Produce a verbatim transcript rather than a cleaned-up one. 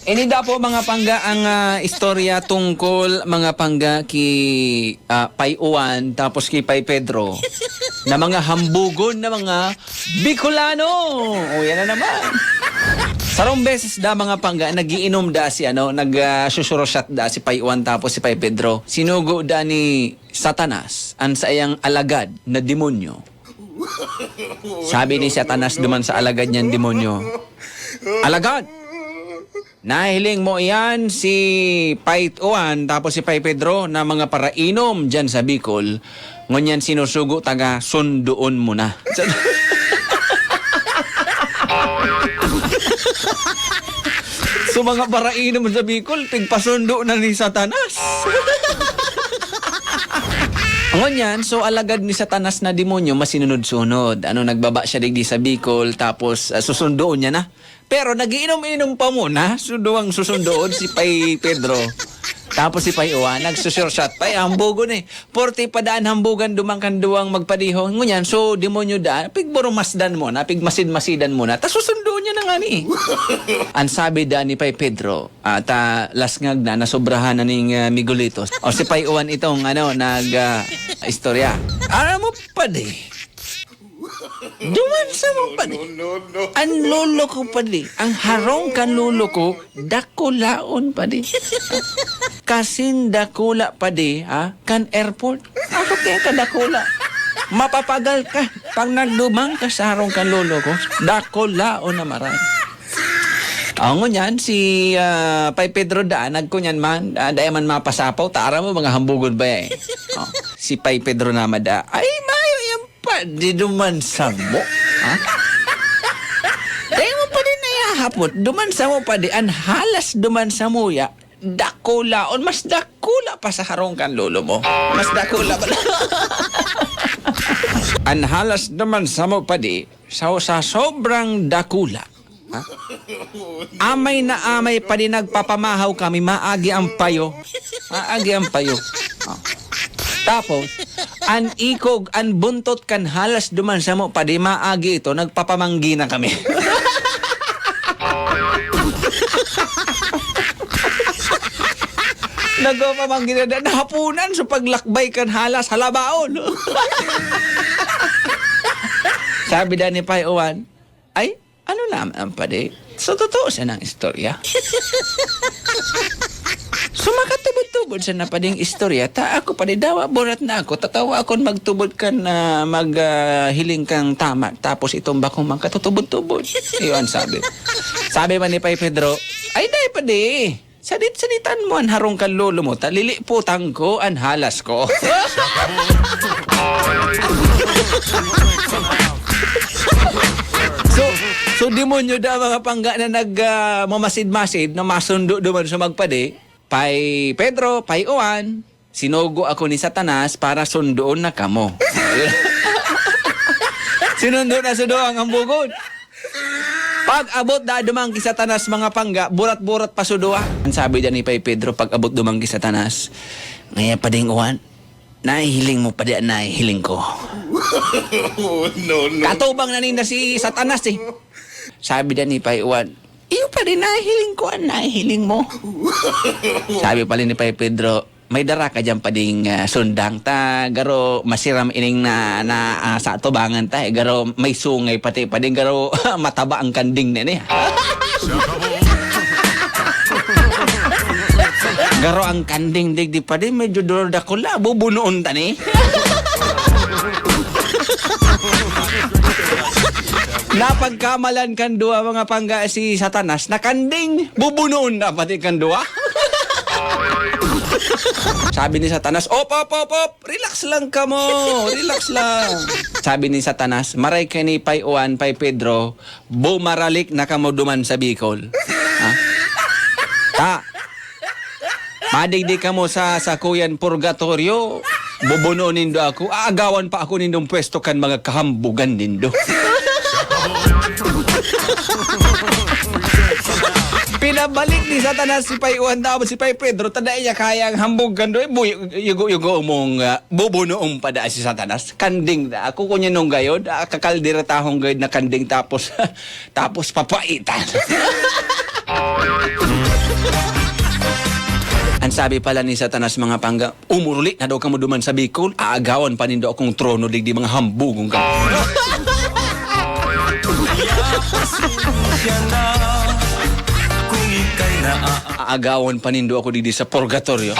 Ini da po, mga pangga, ang, ah, istorya tungkol, mga pangga, ki, ah, Pay Juan tapos ki Pay Pedro na mga hambugon na mga Bicolano. O, yan na naman. Sarong beses da, mga pangga, nagiinom da si, ano, nag, ah, susuroshot da si Pay Juan tapos si Pay Pedro. Sinugo da ni Satanas an saiyang alagad na demonyo. Sabi ni Satanas duman sa alagad niyang demonyo, "Alagad, nahiling mo iyan si Pay Juan tapos si Pay Pedro na mga parainom diyan sa Bicol. Ngunyan sinusugo taga, sundoon mo na." So, mga parainom sa Bicol, pigpasundo na ni Satanas. Ngunyan, so alagad ni Satanas na demonyo, masinunod-sunod. Ano, nagbaba siya digdi sa Bicol, tapos, ah, susundoon niya na. Pero nagiinom-inom pa muna, so duwang susundoon, si Pay Pedro. Tapos si Pay Juan, nagsusurshot pa, eh, hambugon eh. Porte pa daan hambugan duman kan duwang magpadiho. Ngunyan, so, demonyo daan, pigburumasdan muna, pigmasid-masidan muna. Tas susundoon niya na ngani. Ang sabi daan ni Pay Pedro, ah, ta lasngag na, nasobrahan na ning, ah, Miguelitos. O si Pay Juan itong, ano, nag, ah, istorya. Aram mo, padi, duman sa mo, padi. An lolo ko, padi, ang harong kan lolo ko, dakulaon, padi. Kasin dakula, padi, ha? Kan airport. Ako kaya kadakula. Mapapagal ka pag nagduman ka sa harong kan lolo ko. Dakulaon na maray. Aw, ngunyan, si, ah, Pay Pedro daan, nagkunyan man, ah, dai man mapasapaw, ta aram mo, mga hambugon ba eh. Oh, si Pay Pedro na mada, "Ay, mayo yan, padi, duman samo, ha? Dai mo, padi, nayahapot, duman samo, padi, an halas duman samuya, dakulaon, mas dakula pa sa harong kan lolo mo. Mas dakula pa." An halas duman samo, padi, sa, sa sobrang dakula. Ha? Amay na amay, padi, nagpapamahaw kami, maagi ang payo. Maagi ang payo. Oh. Tapos, an ikog, an buntot kan halas duman samo, padi, maagi ito, nagpapamanggi na kami. Nagpapamanggi na, na, nahapunan sa paglakbay kan halas, halabaon. Sabi da ni Pay Juan, "Ay, ano naman, padi? So, totoo siya ng istorya?" So, makatubod-tubod siya na, pading istorya. Ta ako, padi, dawa, burat na ako. Tatawa akong magtubod ka na mag, ah, hiling kang tama. Tapos itong bakong magkatutubod-tubod. Iyon, sabi. Sabi man ni Pay Pedro, "Ay, dai, padi. Sadit-saditan mo an harong kan lolo mo, ta liliputan ko an halas ko." So, so demonyo da, mga pangga, na nag, ah, mamasid-masid na masundo duman sa magpadi, Pay Pedro, Pay Juan, sinugo ako ni Satanas para sundoon na kamo. Sinundo na sundo ang hambugon. Pag-abot da duman ki Satanas, mga pangga, burat-burat pa sudoa. Ang sabi da ni Pay Pedro, pag-abot duman ki Satanas, "Ngaya, pading Juan, nahihiling mo pa di an nahihiling ko?" No, no. Katubang na ninda si Satanas eh. Sabi da ni Pay Juan, "Iyo pa din, nahihiling ko an nahihiling mo." Sabi pala ni Pay Pedro, "May dara ka dyan pading, ah, sundang ta, garo masiram ining na, na, ah, sa atubangan ta, eh, garo may sungay pati pading, garo mataba ang kanding na niya." Garo ang kanding digdi padi, medyo duro dakula, bubunoon ta ni. Napagkamalan kan duwa, mga pangga, si Satanas, nakanding, bubunoon na pati kan duwa. Sabi ni Satanas, "Op, op, op, op! Relax lang kamo! Relax lang!" Sabi ni Satanas, "Maray kay ni Pay Juan, Pay Pedro, bumaralik na kamo duman sa Bicol. Ha? Ta, madigdi kamo sa sakuyan purgatoryo, bubunoon nindo ako, aagawan pa ako nindong pwesto kan mga kahambugan nindo." Pinabalik ni Satanas si Pay Juan, tapos si Pay Pedro, ta dai niya kaya ang hambog kan doy, buy-, yugo-yugo mong, ah, bubunoon pa da si Satanas. Kanding da. Ako kunya nung gayod, ah, kakalderetahon gayod na kanding, tapos, tapos papaitan. Sabi pala ni Satanas, mga pangga, "Umuruli na daw kamo duman sa Bicol, aagawan pa nindo akong trono digdi, mga hambugong kamo." Aagawan pa nindo ako digdi sa purgatorio.